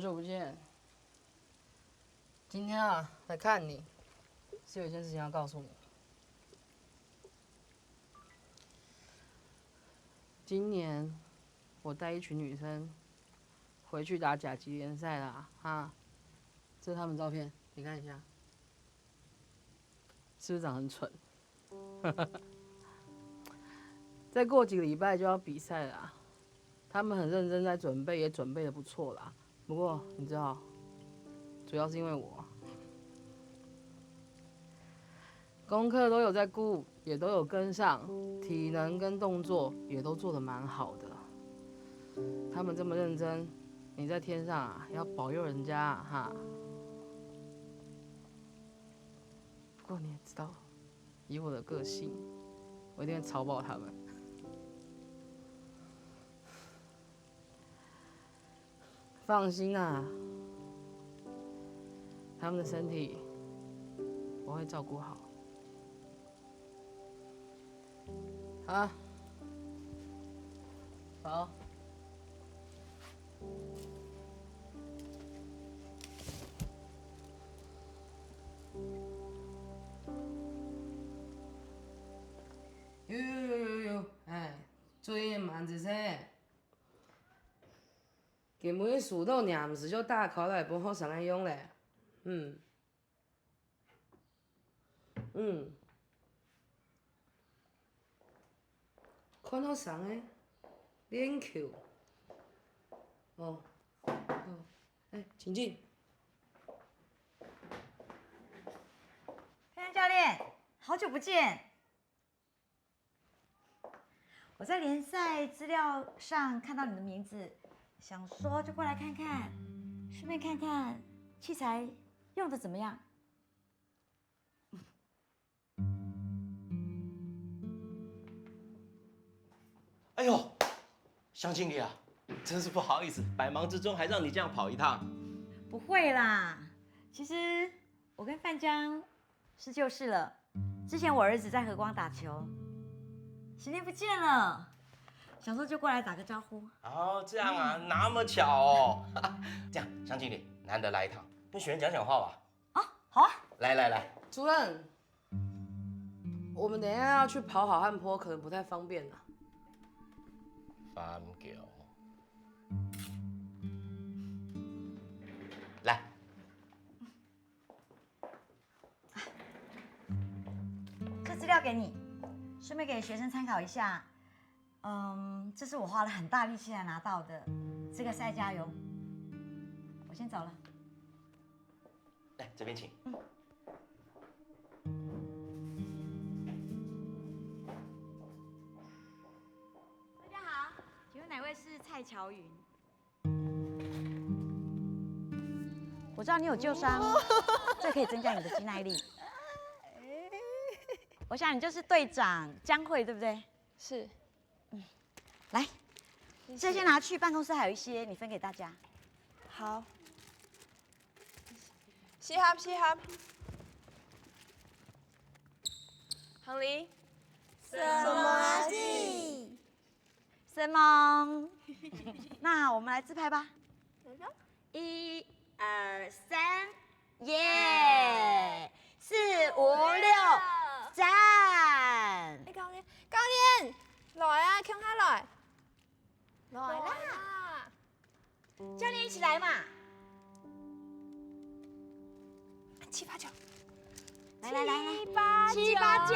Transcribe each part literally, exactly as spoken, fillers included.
久不见。今天啊，来看你，是有一件事情要告诉你。今年我带一群女生回去打甲级联赛啦，哈。这是她们照片，你看一下，是不是长得很蠢？再过几个礼拜就要比赛了啊，他们很认真在准备，也准备得不错啦。不过你知道，主要是因为我功课都有在顾，也都有跟上，体能跟动作也都做得蛮好的。他们这么认真，你在天上啊，要保佑人家啊，哈。不过你也知道，以我的个性，我一定会操爆他们。放心啊，他们的身体我会照顾好。好，走。有有有有有，哎，注意慢子些。根本收到若毋係就打開來分學生仔用咧。嗯。嗯。看學生仔練球。哦，哦，哎，請進。佩珊教练，好久不见。我在联赛资料上看到你的名字，想说就过来看看，顺便看看器材用的怎么样。哎呦，香经理啊，真是不好意思，百忙之中还让你这样跑一趟。不会啦，其实我跟范江是旧识了。之前我儿子在和光打球，十年不见了，想说就过来打个招呼。哦，这样啊，那么巧哦。这样，香经理，难得来一趟，跟学员讲讲话吧。啊，好啊。来来来，主任，我们等一下要去跑好汉坡，可能不太方便啊。翻狗。来，这资料给你，顺便给学生参考一下。嗯，这是我花了很大力气才拿到的，这个赛加油。我先走了。来，这边请。嗯。大家好，请问哪位是蔡乔云？我知道你有旧伤，这可以增加你的肌耐力。我想你就是队长江慧，对不对？是。来，谢谢。这些拿去办公室，还有一些你分给大家。好。谢谢。适合，适合。行礼。什么啊？承蒙。那我们来自拍吧。一二三，耶！四五六，赞！哎，教练，教练，来啊，共下来。来啦！教练一起来嘛。七八九。来来来来，七八九。七八九。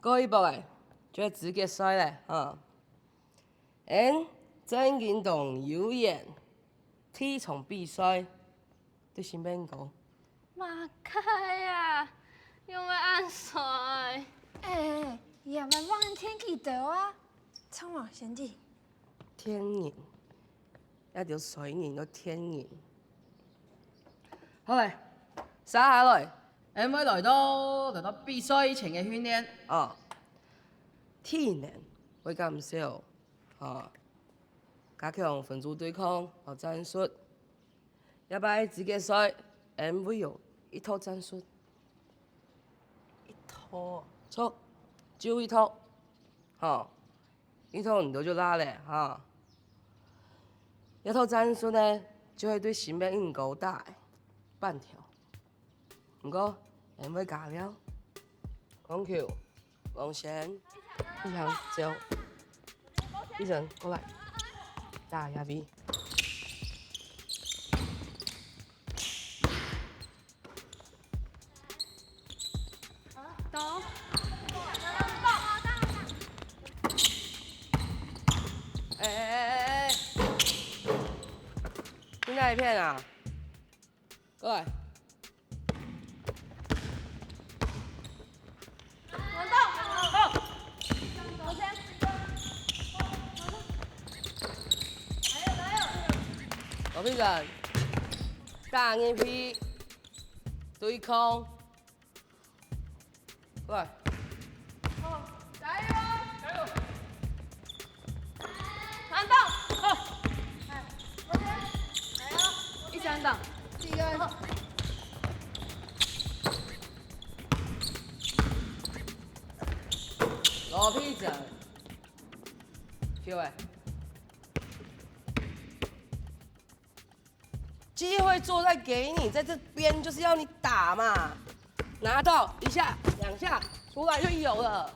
過一步仔，就係資格賽咧，哈。𠊎正經當有緣，第一場比賽，對新兵哥。麼个啊，仰會恁衰？哎，也慢慢天氣到啊，唱啊，先生。天人，一條衰人都天人。好咧，接下來，𠊎會來到來到比賽以前个訓練哦。體能會減少，哦，加強分組對抗和戰術。這擺資格賽，𠊎會有一套戰術。一套？著，就一套，吼。 一套你兜就罅咧哈。這套戰術呢，就係對新兵哥打个半條。毋過，𠊎會加料。控球，黃先，一陽走，一人過來，打壓位。 到。哎哎哎哎！你哪一片啊？過來。 羅pis珍，打入去，對抗。過來。好，加油！加油！傳送！好。哎，OK，加油！一直傳送。第一個。好。 羅pis珍，球欸。機會就在給你，在這邊就是要你打嘛。拿到一下、兩下，出來就有了。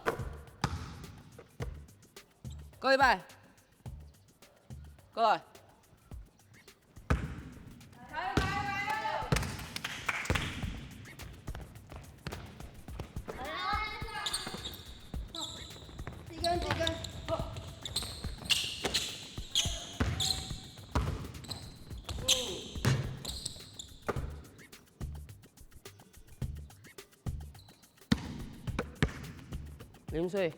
過一擺，過來。 啉水。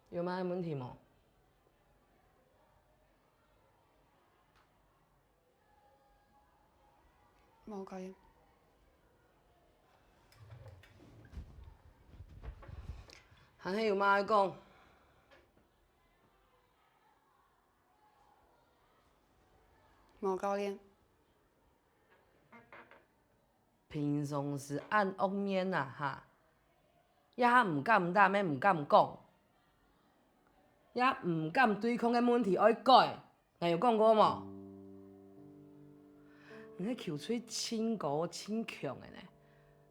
有麼个問題無？無，教練。還係有麼个講？無，教練。 平常時恁惡面啊哈，也毋敢打，也毋敢講，也毋敢對抗个問題愛改，𠊎有講過無？你个球隊盡高盡強个呢，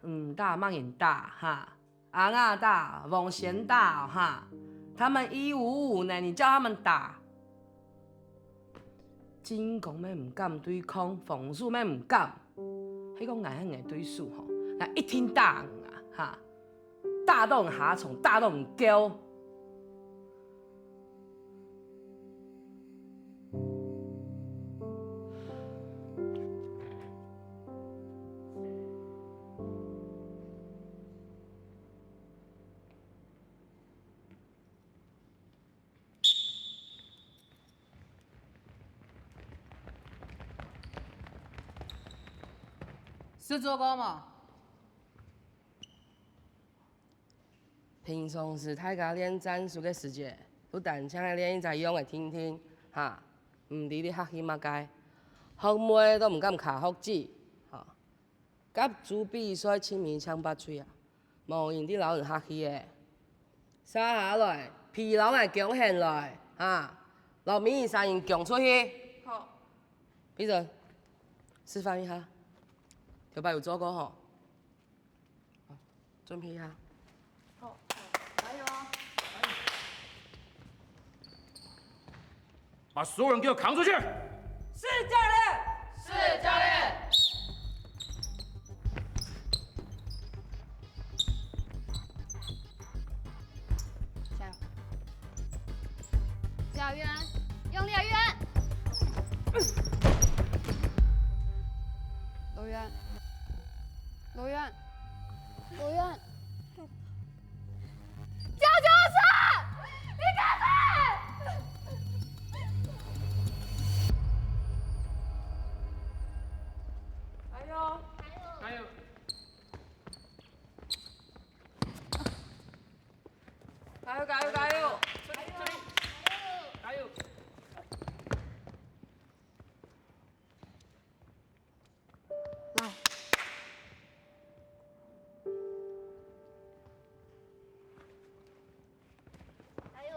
毋打麼人打哈？ 阿雅打，王賢打哈，他們一五五呢，你叫他們打。進攻乜毋敢對抗，防守乜毋敢。係講𠊎係你對手吼，𠊎一定打你啊哈，打到你下床，打到你噭。 識做過無？平常時大家練戰術个時節，都單淨係練一隻樣仔定定，哈，毋知你客氣麼个，學妹都毋敢卡學姊，哈。 甲組比賽盡尾淨八歲啊，無人知摎人客氣欸。續下來，皮摎𠊎弓䟘來，哈，摎每儕人弓出去。好。閉嘴，示範一下，頭擺有做過吼。好，準備一下。好，加油哦！把所有人给我扛出去！是，教练。是，教练。加油！加油，圆！用力啊，圆！罗源，罗源，罗源！ 救救我！你干嘛？加油！加油！加油！加油！加油！加油！加油！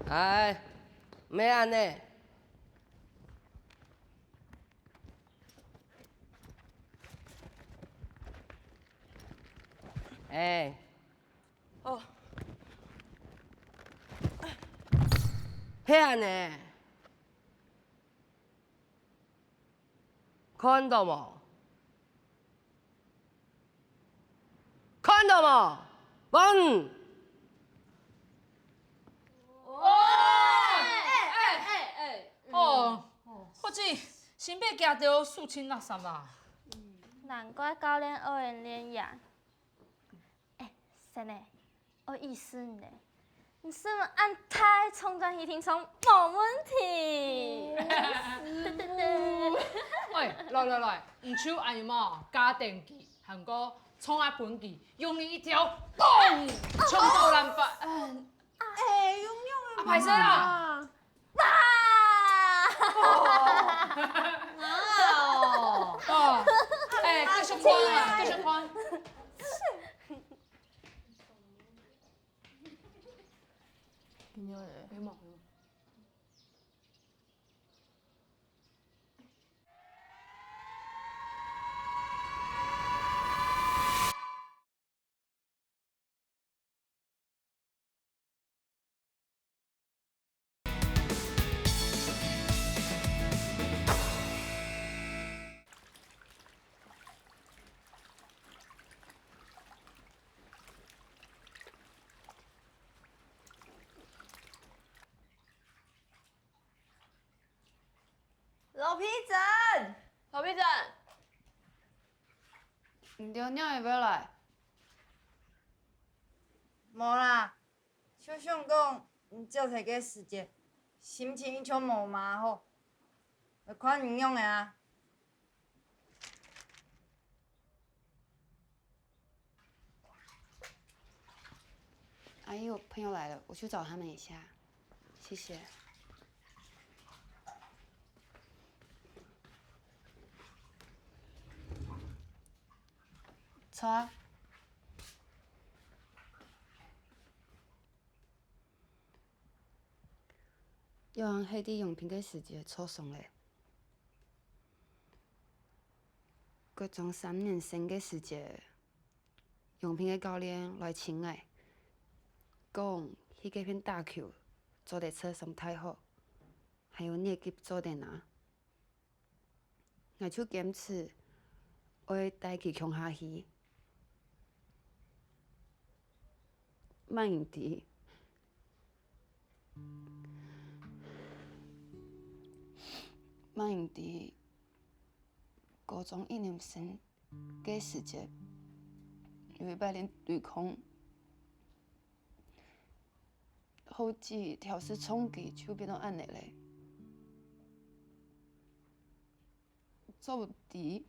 来。哎，毋係恁呢。哎。哦。係恁呢。 看到無？看到無？問！哦！哎，哎，哎，哎。哦，或者新北行到手清垃圾啊。難怪教練愛人練呀。 哎，神呢，我意思呢，你係毋係恁大衝轉去聽唱無問題？對對對。喂，來來來，毋就恁樣嘛，加電佢，還過衝啊分佢，用力一跳，嘣，衝到籃板。嗯，哎，用用啊，歹勢啊！ 哇！哦，哎，繼續看啊，繼續看。有無？有無？ 羅皮珍，羅皮珍，你兜仰會來？無啦， 就想講，你走忒个時節，心情一向無麼好，來看你仰仔啊。阿姨，我朋友來了，我去找他們一下，謝謝。坐啊。 有人係在陽平个時節受傷了。國中三年生个時節，陽平个教練來尋𠊎，講去該片打球做得出上大學，還有業績做得拿。 𠊎就堅持愛帶佢共下去。麼人知，麼人知，高中一年生个時節，有一擺練對抗，好幾條係衝擊就變到恁仔了。 做毋知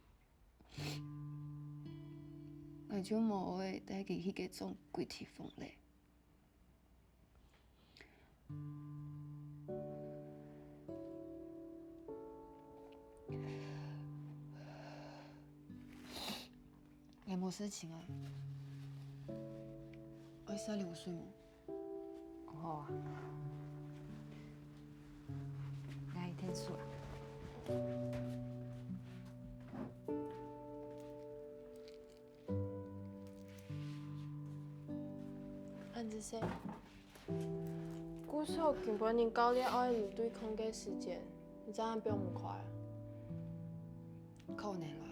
，𠊎就無愛帶佢去該種鬼地方了。𠊎無事情啊，愛食涼水無？ 好啊。𠊎去𢯭手啊。恁仔細。國故所今晡日教練愛你對抗个時間，你正還放毋開啊？可能啦。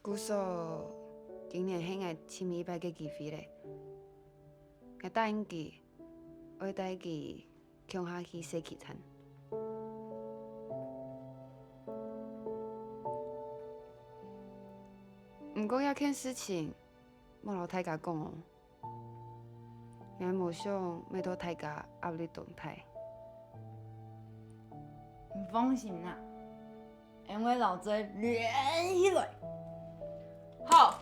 故所今年係𠊎盡尾一擺个機會咧，𠊎答應佢，愛帶佢共下去西區站。毋過這件事情，莫摎大家講哦。 𠊎無想搣到大家壓力當大。你放心啦，𠊎會摎佢連起來。好，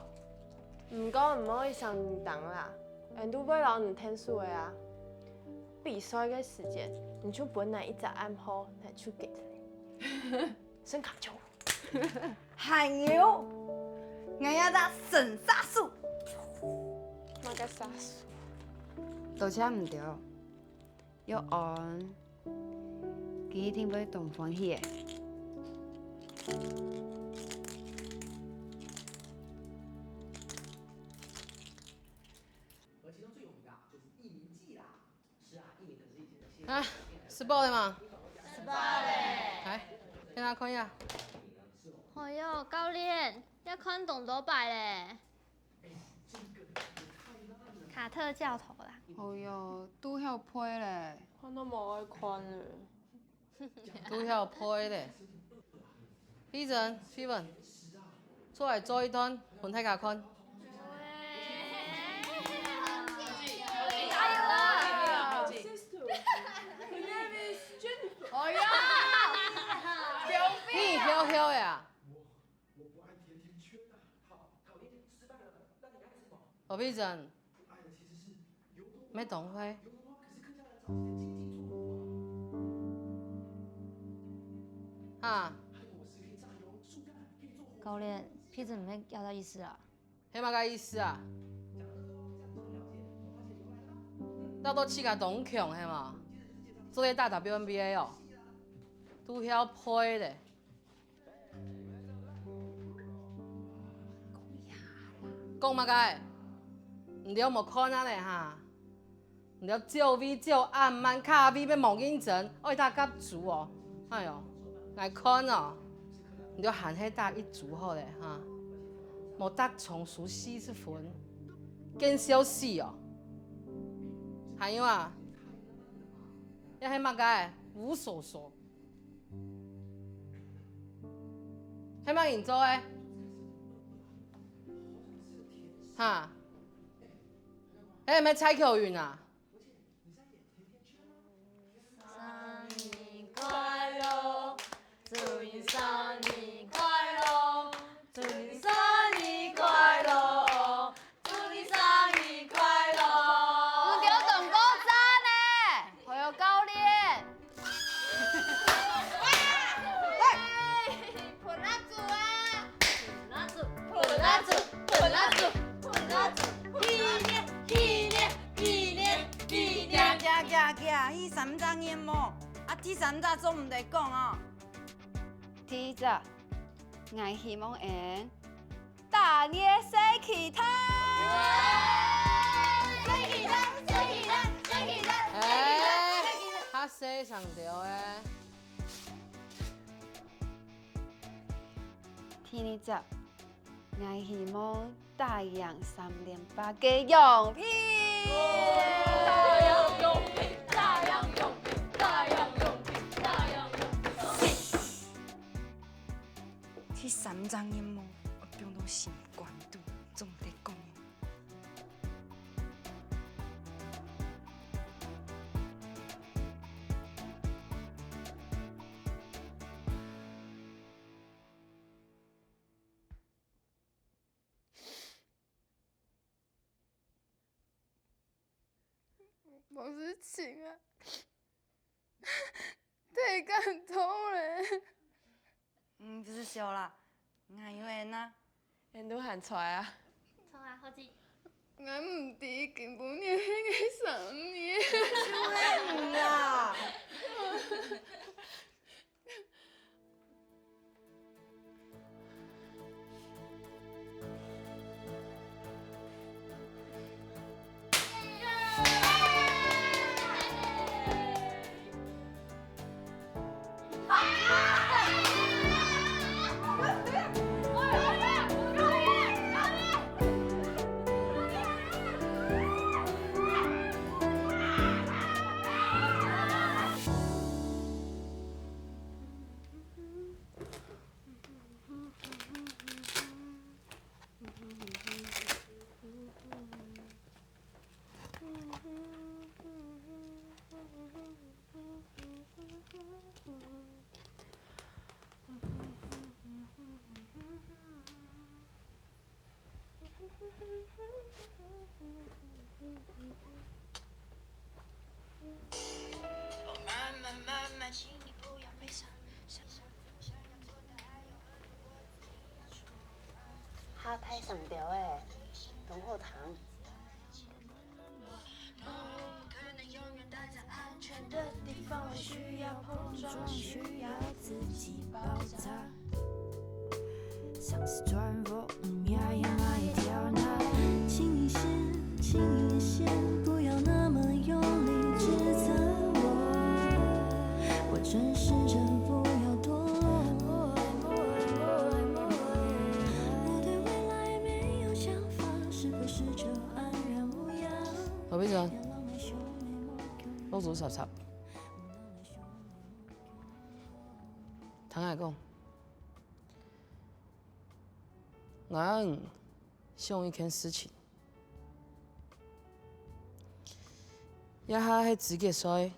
毋過毋好一想你當啦，𠊎都會摎你𢯭手个啊。比賽个時間，你就分𠊎一隻暗號，𠊎就給你。伸卡球。 還有，𠊎有隻神射手。麼个射手？多謝毋著，玉安，佢一定會當歡喜个。啊，食飽了嗎？食飽了。來，給大家看一下。哎喲，教練，也看當多擺咧。卡特教頭啦。哎喲，都曉背咧。看都無愛看了。 都曉背咧。Vincent，Steven，出來做一段，分大家看。加油啊！哎呀！你曉曉呀？ 哦，Vincent，乜當會。哈。教練，Vincent乜有這意思啊？係麼个意思啊？當做自家當強係無？做得打W N B A哦？都曉背咧。 講麼个？你兜無看啊咧哈？你兜走位走恁慢，卡位乜無認真，愛打甲組哦。哎喲，𠊎看哦，你兜還係打一組好咧哈。無打從輸四十分，見笑死哦。還有啊，這係麼个？烏索索。 係麼人做个？哈？係毋係蔡巧雲啊？生日快樂，祝你生日快樂，祝你生日快樂。 祝你生日快樂！你兜當過讚呢，還有教練。喂，噴蠟燭啊！噴蠟燭，噴蠟燭，噴蠟燭，噴蠟燭！紀念，紀念，紀念，紀念！行行行行，第三隻任務，啊，第三隻做毋得講哦。第一隻，𠊎希望𠊎 打入西區站！西區站，西區站，西區站，西區站，西區站。哎，較細聲兜仔。第二隻，𠊎希望打贏三連霸个洋平。打贏洋平，打贏洋平，打贏洋平，打贏洋平。 第三隻任務，愛放到心肝肚，做毋得講。無事情啊， 太感動了。嗯，毋使愁啦，𠊎有𠊎啊。𠊎都還在啊。在啊，好子。𠊎毋知今晡日係𠊎生日。就係你啦。 耶！下太上調欸，當好聽。羅碧珍，目珠眨眨。聽𠊎講，𠊎想一件事情。 這下係子節歲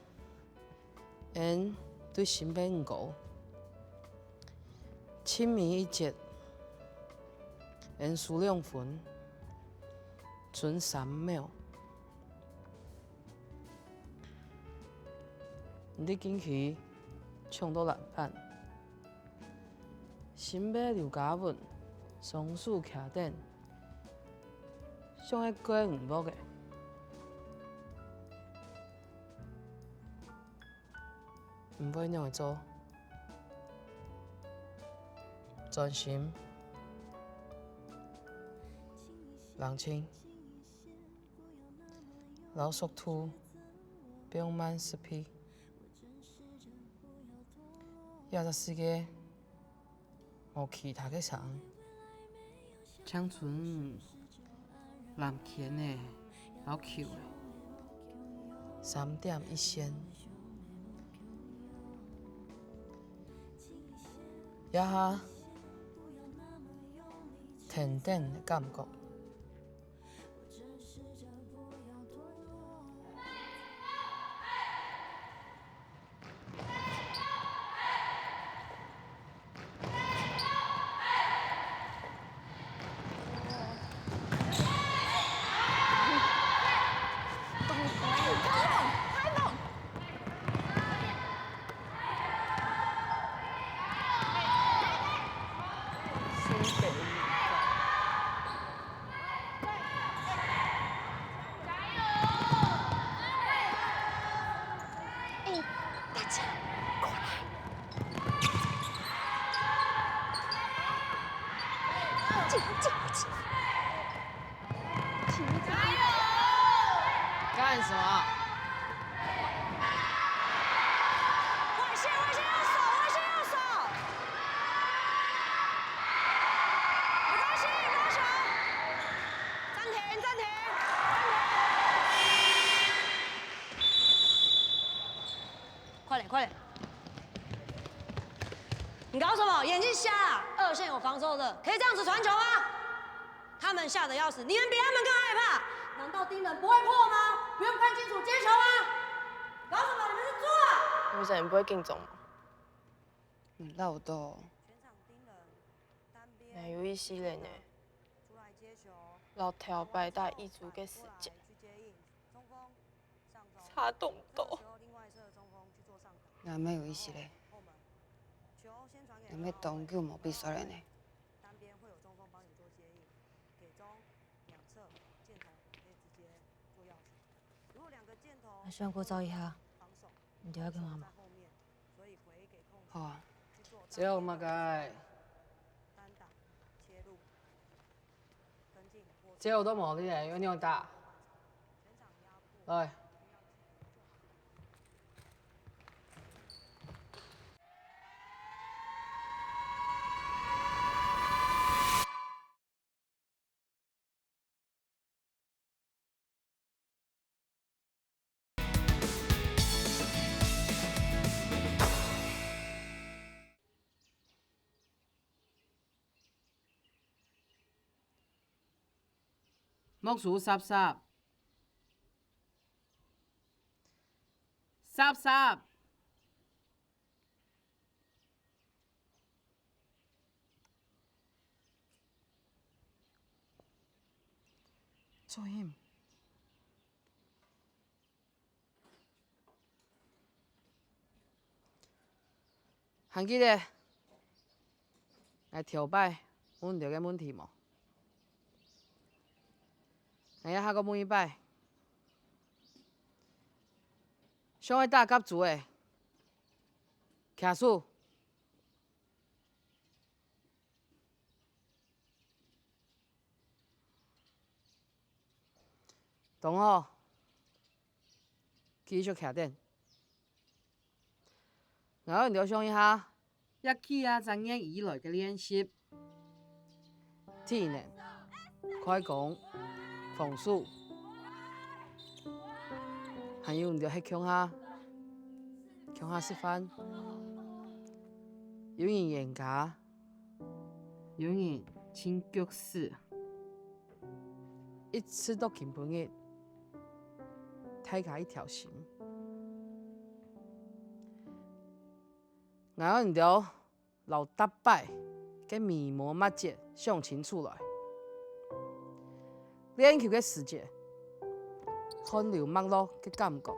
，𠊎對新輩毋高。盡尾一節，𠊎輸兩分，賰三秒。你在禁區搶到籃板，新輩劉嘉文雙手擎等， 想愛過你目个。你會仰仔做？專心、冷靜，摎速度放慢十倍。這隻世界 無其他个聲，淨賰籃圈仔摎球仔，三點一線。這下，跈等个感覺。 幹什麼？外線，外線，右手，外線，右手。沒關係，沒關係。暫停，暫停，暫停。快點，快點。你搞什麼？眼睛瞎啊？二線有防守的，可以這樣子傳球嗎？ 他們嚇得要死，你們比他們更害怕。難道盯人不會破嗎？不用看清楚接球嗎？搞什麼？你們去做啊！你真毋會緊張嗎？毋恅著，哪有意思咧呢？摎頭擺打乙組个時節，差當多。哪會無意思咧？你兜當久無比賽咧呢？ 𠊎想過走一下，你兜愛講麼个無？好啊。這有麼个？這有都無力咧，又仰打？來。 目珠眨眨。眨眨。 做戲。還記得𠊎頭擺問你兜个問題無？𠊎這下過問一擺。想愛打甲組个，擎手。 當好，繼續擎等。𠊎愛你兜想一下，這幾下隻月以來个練習，體能、快攻、防守，還有你兜歇共下，共下食飯，有人冤家， 有人盡腳屎。一直到今晡日，大家一條心。𠊎愛你兜摎逐擺个眉毛末節想清楚來。練球个時節，汗流脈落个感覺，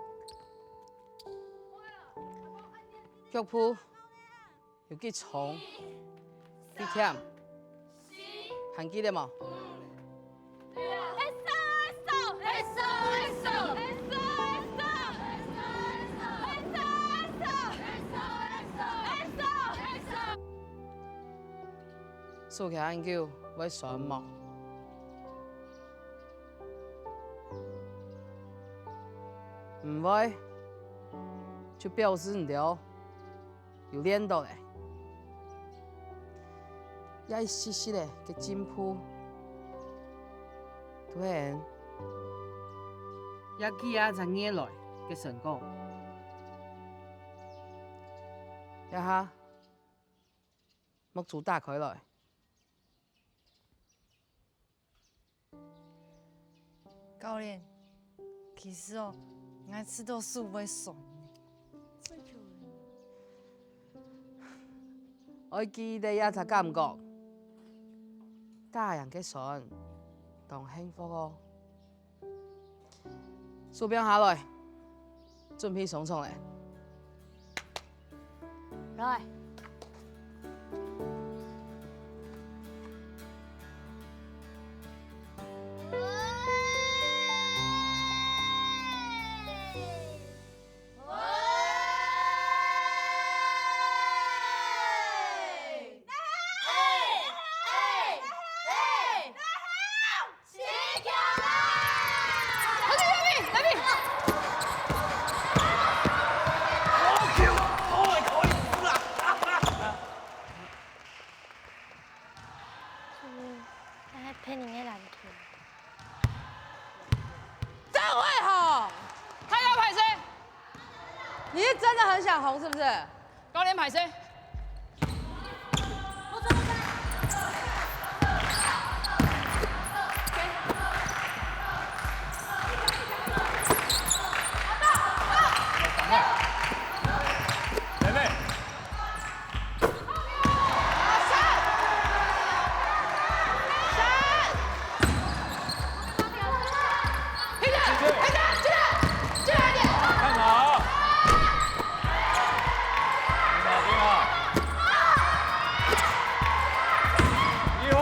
腳步 有幾長、幾忝，還記得無？手擎恁久會痠無？毋會，就表示你兜 有練著咧。這一息息仔个進步，都係這幾下隻月來个成果。這下，目珠打開來。 教練，其實哦，𠊎試著手會痠呢。愛記得這隻感覺，打贏个痠，當幸福哦。手放下來，準備上場咧。 來。嗯，該係別人个籃球。真會吼！大家歹勢！你是真的很想紅是不是？教練歹勢。妹妹。 看好。好，好。一号。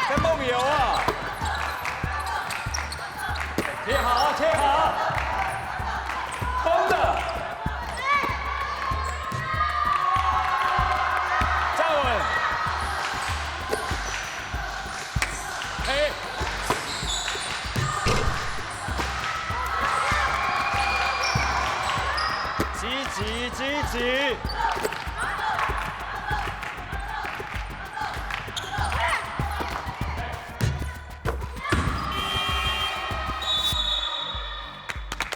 在夢遊啊！貼好，貼好，空的。站穩。嘿。 積極，積極。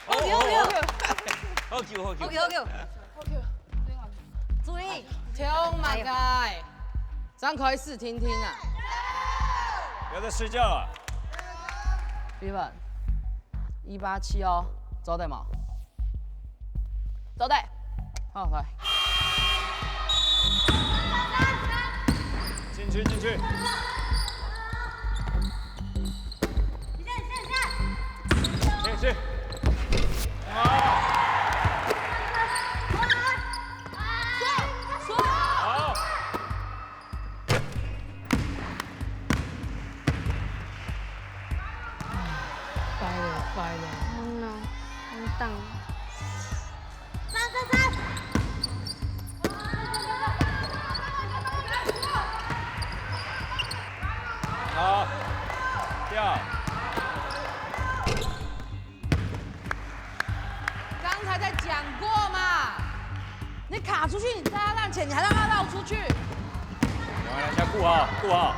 好球，好球。好球，好球。好球，好球。注意。跳嘛該。 張開始聽聽啊。不要再睡覺了。Steven，一八七哦，做得嗎？做得。好，來。進去，進去。等一下，等一下，等一下。出去。我来一下，顾好，顾好。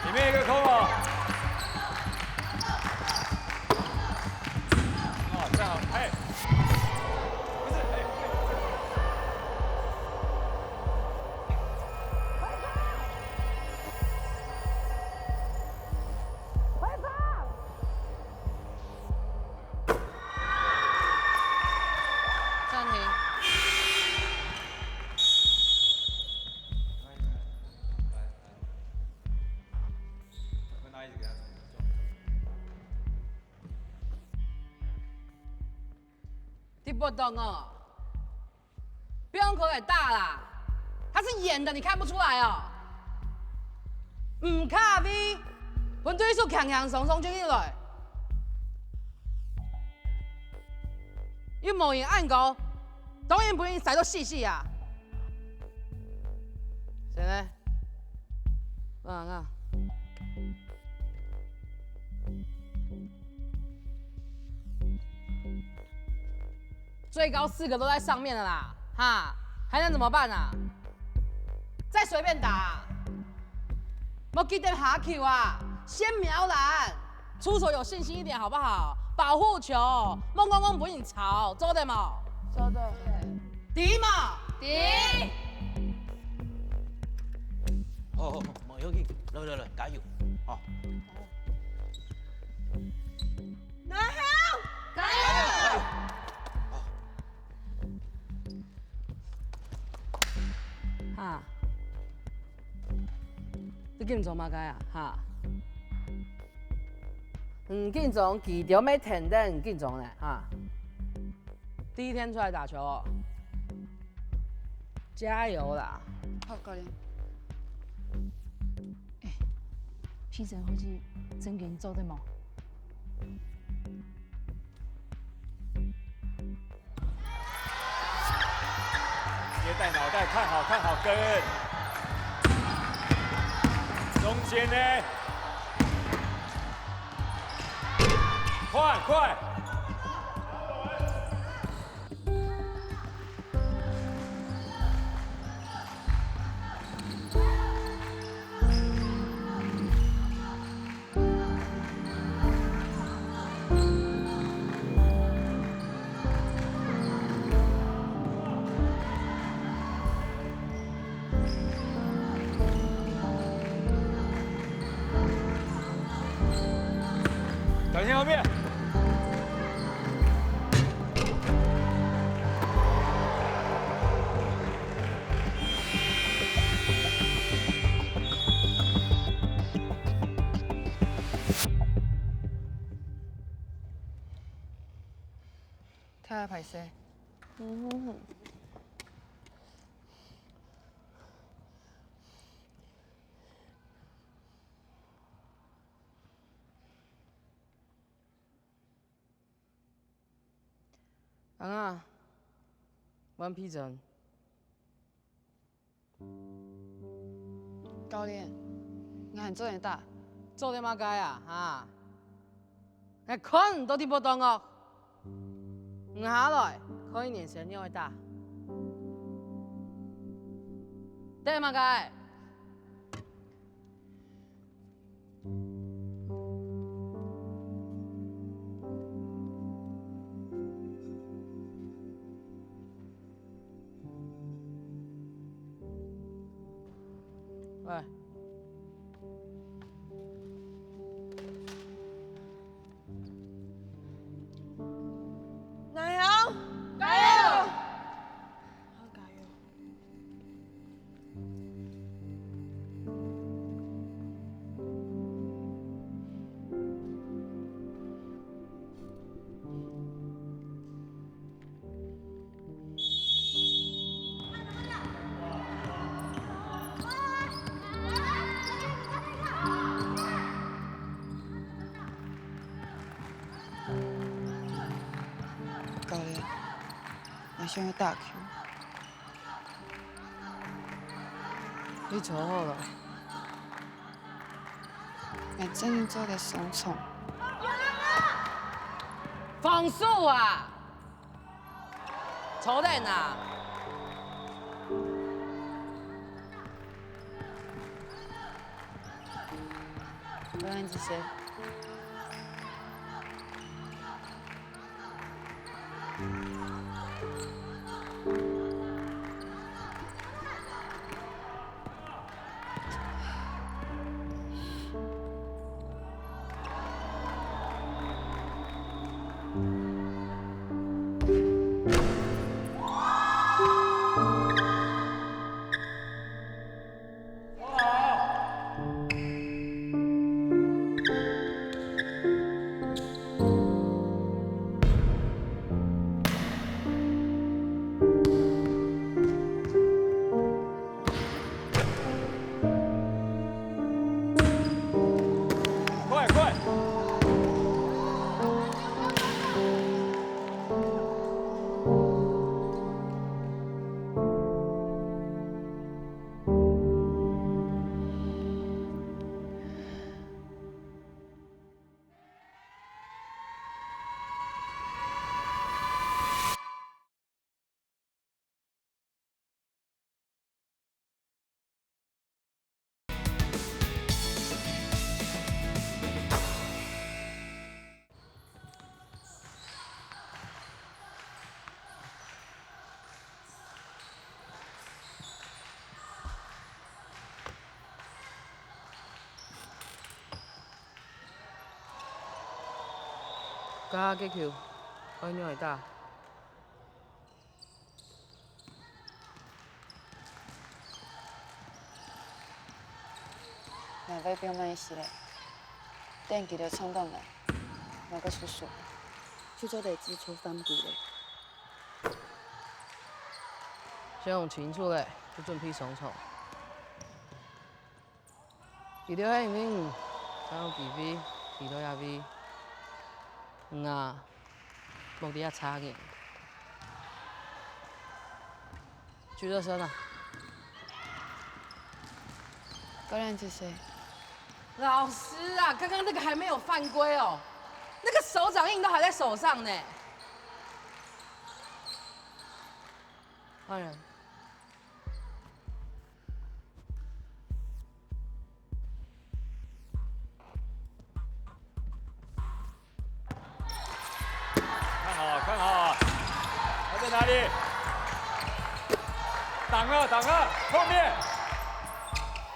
里面一个空哦。哦，这样，哎，不是，哎，哎，暂停。你不懂哦。 不用口水大啦，它是圆的，你看不出来哦。毋卡位，分對手輕輕鬆鬆就入來，又無人暗毿，當然分人使到死死啊。誰呢？啊啊！ 最高四个都在上面了啦，哈，还能怎么办啊？再随便打啊，莫急等下球啊，先瞄篮，出手有信心一点好不好？保护球，莫戇戇分人抄，做得無？做得。知無？知。好好好，無要緊，來來來，加油，好。 南豪！加油！哈，你緊張麼个啊？哈？嗯，緊張，佢兜乜跈等緊張呢，哈？第一天出來打球哦，加油啦！好，教練。 欸，皮神好似正經做得無？你要帶腦袋看好看好跟。中間呢？快快！ 小心后面。太歹勢。嗯哼哼。 安啊，換皮神。教練，𠊎還做得打？做得麼个啊？哈？𠊎看你到底無當哦！你下來，看你年輕仰會打。得麼个？ 喂。南豪，加油！好，加油！ 教練，𠊎想愛打球。你坐好了。𠊎正經做得上場。放手啊！投篮啊！不要一直射。快快！加擊球，愛仰仔打？ 𠊎會放慢一息仔，等佢兜衝轉來，𠊎再出手，就做得只出犯規咧。想清楚咧，就準備上場。佢兜係因為正有機會，佢兜也會，𠊎啊，目的也差人。 舉手算了。教練，謝謝。老師啊，剛剛那個還沒有犯規哦，那個手掌印都還在手上呢。換人。 看好，看好，他在哪裡？擋了，擋了，後面。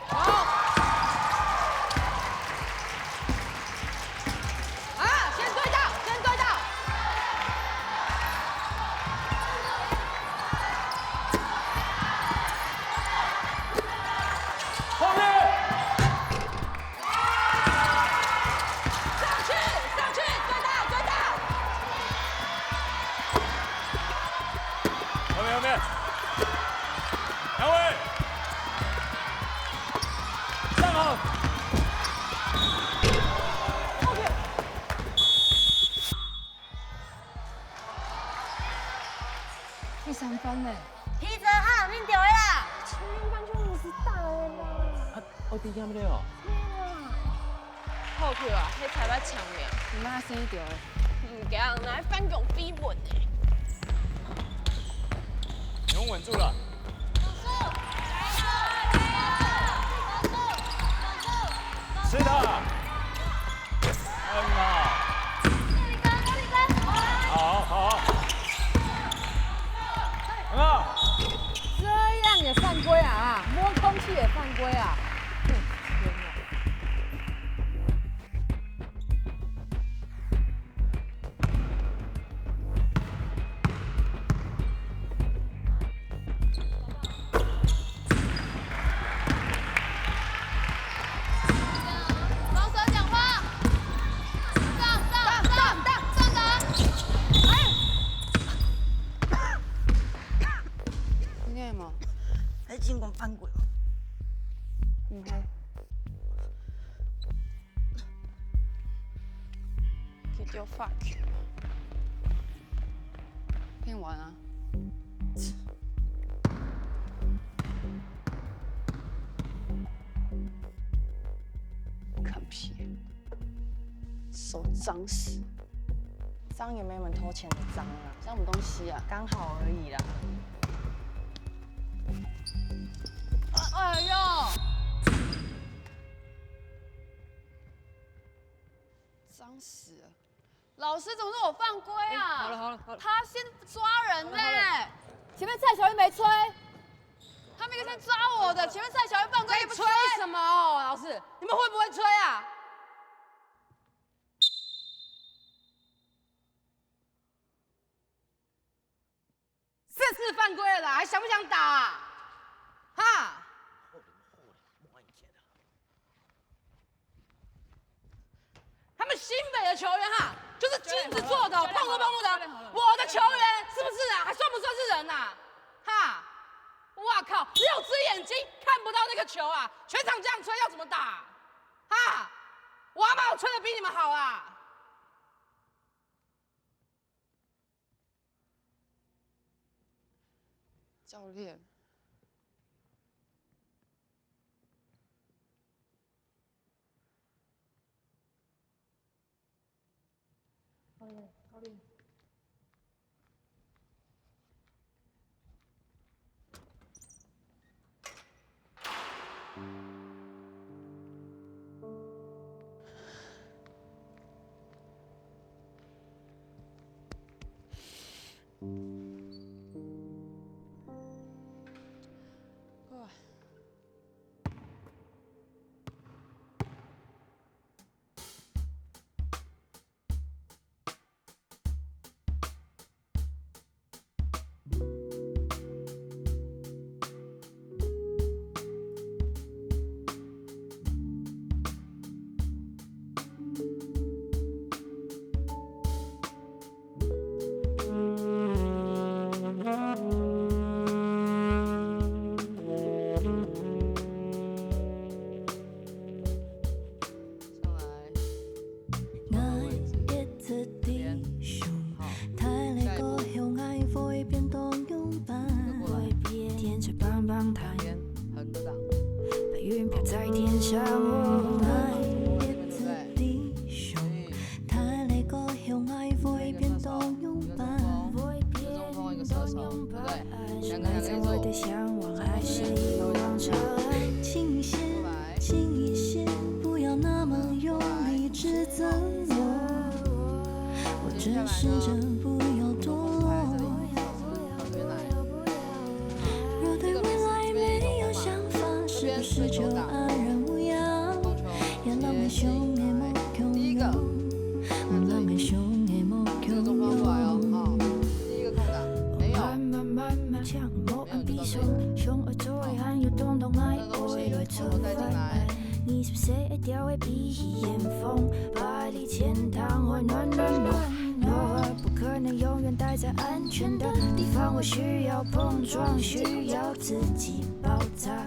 好。啊，先對到，先對到。後面。 上去，上去，对到，对到。后面，后面。杨伟。上好。第三分呢？皮哲好，恁丢的啦。前面半就五十打了啦。啊，我第一个没有。天啊！好球啊，迄裁判抢名。你妈先一丢的。毋惊，拿来反攻比分呢。你们稳住了。 吃它。很好。好，好。很好。这样也犯规啊？摸空气也犯规啊？嗯，天哪！ 老师讲话，上上上上上！哎，你干嘛？还进攻犯规吗？嗯，还。 佢就發球。騙玩啊！看屁，手脏死！当然没有偷钱的章啊，这什么东西啊？刚好而已啦。哎呦，脏死了！老师，怎么是我犯规啊？哎，好了，好了，好了。他先抓人呢。好了，好了。前面蔡小玉没吹，他们应该先抓我的。前面蔡小玉犯规，又不吹。在吹什么？老师，你们会不会吹啊？ 这是犯规了啦，还想不想打啊？哈？他们新北的球员哈，就是金子做的，教练，碰都碰不得。教练，好了，我的球员是不是啊？还算不算是人呐？哈？哇靠！六只眼睛看不到那个球啊！全场这样吹要怎么打？哈？我阿妈我吹的比你们好啊！ 教练。教练，教练。 上来。 等一下。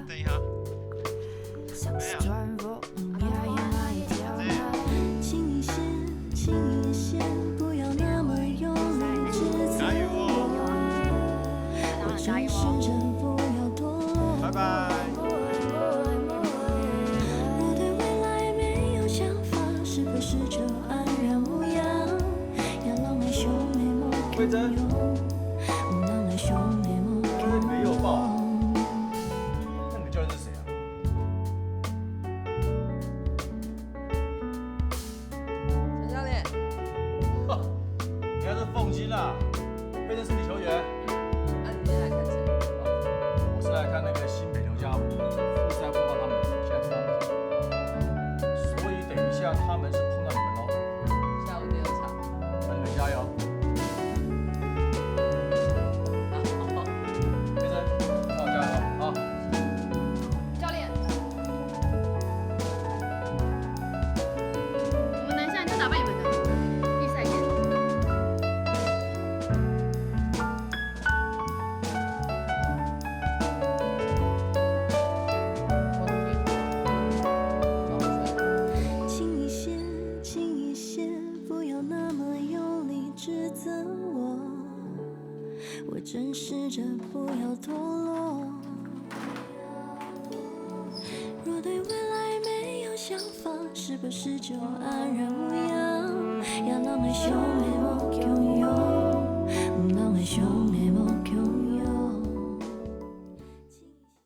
没有。加油哦。拜拜。慧珍，慧珍没有抱啊？那你们教练是谁啊？ 陈教练。哈，原来是凤金啊，慧珍是你球员。那你今天来看谁？我是来看那个新北刘家宏，复赛播报他们现在状况，所以等一下他们是碰到你们喽。下午第二场。那你们加油。好。慧珍，那我加油啊。教练。 我们南下，你就打败你们的。预赛见。也人个想的無共樣，人个想的無共樣。